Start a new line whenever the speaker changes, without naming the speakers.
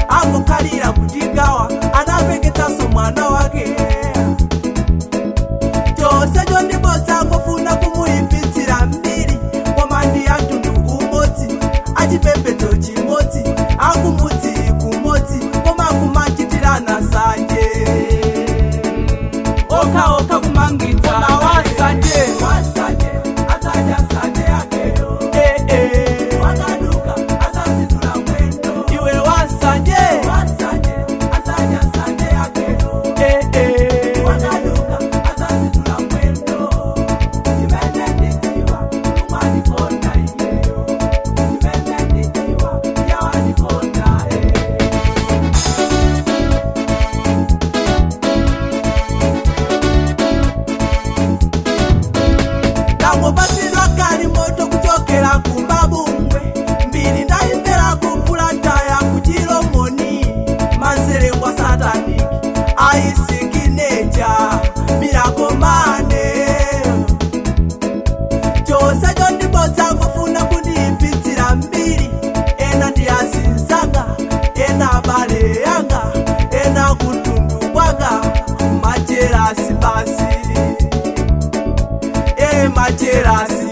Angokhalira kutigawa, anapeketsanso mwana wake. Chonsecho ndibodza, angofuna kumuyipitsira mbiri, koma ndi amtundu umodzi, achipembedzo chimodzi, akumudzi kumodzi, koma kumachitirana sanje, okhaokha kumangitsa wasanje.
Wasanje azadya sanje yakeyo.
Eh, eh.
Wakaduka azazidula mwendo.
Iwe wasanje.
Wasanje azadya sanje yakeyo.
Eh, eh.
Wakaduka azazidula mwendo. Chimene ndidziwa, umwandikonda iyeyo. Chimene ndidziwa, yawandikonda eh.
Ndangopatsidwa kali moto kuchokera kumabungwe, mbiri ndayimvera kupulataya kuchilomoni, manzelengwa sataniki aisikineja mirakomane. Chonsecho ndibodza, ngofuna kundiyipitsira mbiri. Ena ndi azinzanga, ena abale yanga, ena kutundu kwanga, majerasi basi, e majerasi.